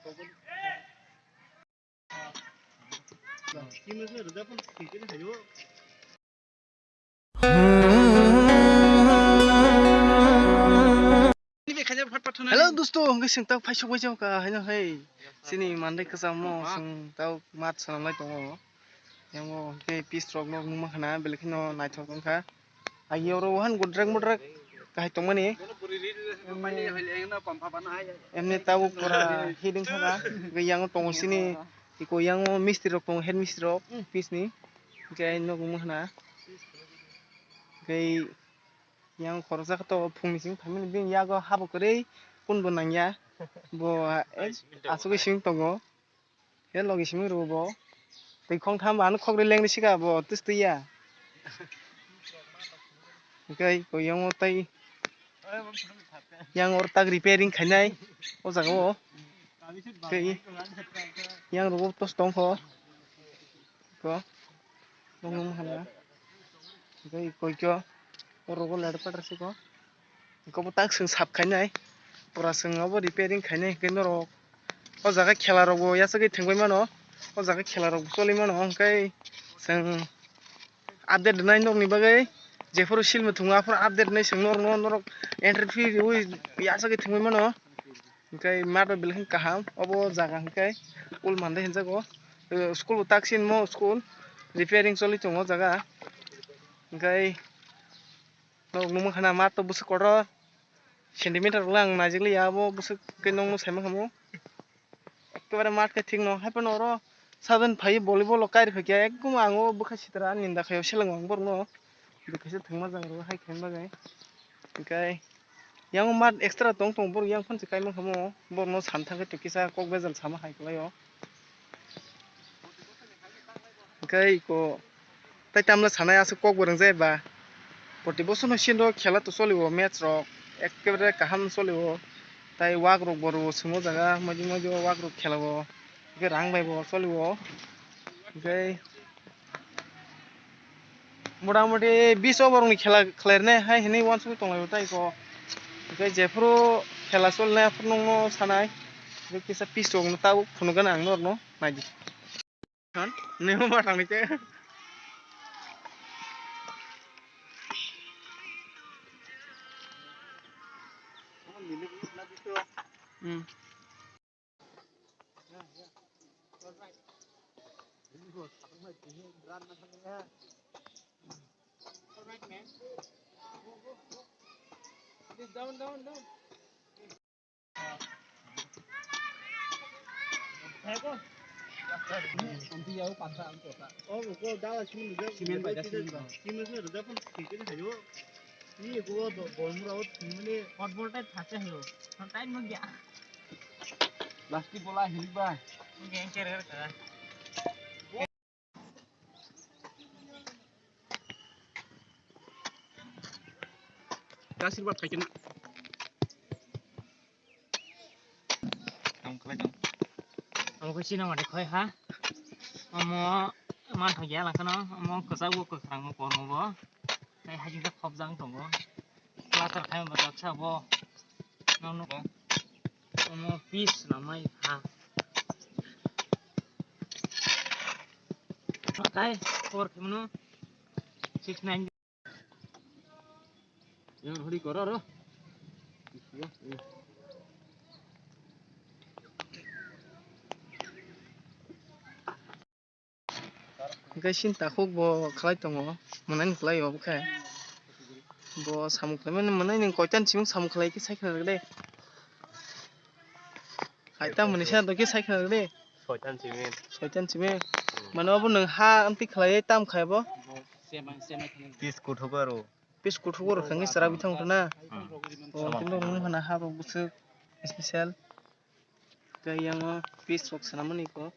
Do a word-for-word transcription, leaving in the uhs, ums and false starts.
Hello dosto, hwnkhe chwng tak phaisok bai jao ka haino hai. Chini mandai kwchamo chwng tak mat swnamlai tongo. Yango hwnkhe piece rok no nukma khana belai kheno naithok wngkha. Agi oro wahan gudrak mudrak kahai tongmani. Emni tabuk pura hiding thaka. Hwnkhe yango tongo chini iko yango mistri rok tongo, head mistri rok piece ni. Hwnkhe nok nukma khana. Hwnkhe yang khoroksa khe to phungni simi phaimani, bini yago habo kwrwi kunbo nangya. Bo asugwi simi tongo. He logi simi rw bo. Tei khongtham ba ano khok releng risi ka bo twistwi ya. Hwnkhe koi yango tei yang oro tak repairing khainai o jaga o. Tei yang rw bo tos tongkho. Ko. Nung nung hana. Tei koi kyo. Oro go ladder patter siko. Hwnkhe bo tak chwng sap khainai, pura chwng obo repairing khainai hwnkhe norok o jaga khela rokbo yachagwi thwngwi mano, o jaga khela rokbo choli mano, hwnkhe chwng update rwnai norokni bagwi, jephuru silma thwngo aphuru update rwnai chwng norokno, norok entry fee riui yachagwi thwngwi mano. Hwnkhe mat bai belai kheno kaham obo jaga hwnkhe school mande hinjago, school bo tak sinmo school repairing choli tongo o jaga hwnkhe. Norok nukma khana mat to bwswk kotor centimeter ulo ang naijak liya, abo bwswk khe nokno saima khamu. Ekebare mat khe thik no, haiphano oro sadin phaiwi volleyball rok kairi phaikha, ekdom ang o bwkha sitra ninda khaio seleng ang borokno, bwkhaisa thwngma jang rw hai khaima bagwi. Hwnkhe yang mat extra tong tong borok yang phano se kaima khamu, borokno san thangkhe to kisa kok bejal sama hai kwlaio. Hwnkhe iko tei tamle sanai aswk kok bo rwngjai ba. Proti bosono sindro khela to choliwo match rok, ekkebare kaham choliwo. Tai wak rok bo rwo chwngno jaga moijo moijo wak rok khelao. Hwnkhe rang bai bo choliwo. Hwnkhe Motamoti bis over ni khela khlairnai hai hinwi uansugwi tonglaio tai kho. Hwnkhe jephuru khela solinai aphuru nokno sanai. Hwnkhe kisa pitch rokno tabuk phunukgana ang norokno naidi. Nini ma thangni khe. Hmm. Football type thase hayo. Type mo gya. Plastic bola hilik bai. Geng ker ker kara. Kasir bat khaikena. Ang khlai jang. Ang khe sina mani khoi ha. Omo man thok ya langkhano. Omo kwchak bo kwkhrang bo kormo bo. Tai hajing ta khopjang tongo. Plaster khai ma bajak sa bo. Nang no. Omo piece namai ha. Kai por khimno. Six nine. Yang hori koro ro. Hwnkhe sini takhuk bo khlai tongo, mwnai ni khlai obo khe. Bo samung khlaimani mwnai ni koitan simung samung khlai khe sai khna rwdi. Hai tamo ni sa dokhe sai khna rwdi. Soitan simi. Soitan simi. Hmm. Mane obo nwng ha amtwi khlai tam khai bo. Pis kuthuk aro. Pis kuthuk aro khangni chwra bithang uthana. Hmm. O, samung. Khe norok wng hana ha rok bwswk special. Khe yang o piece rok swnamani kok.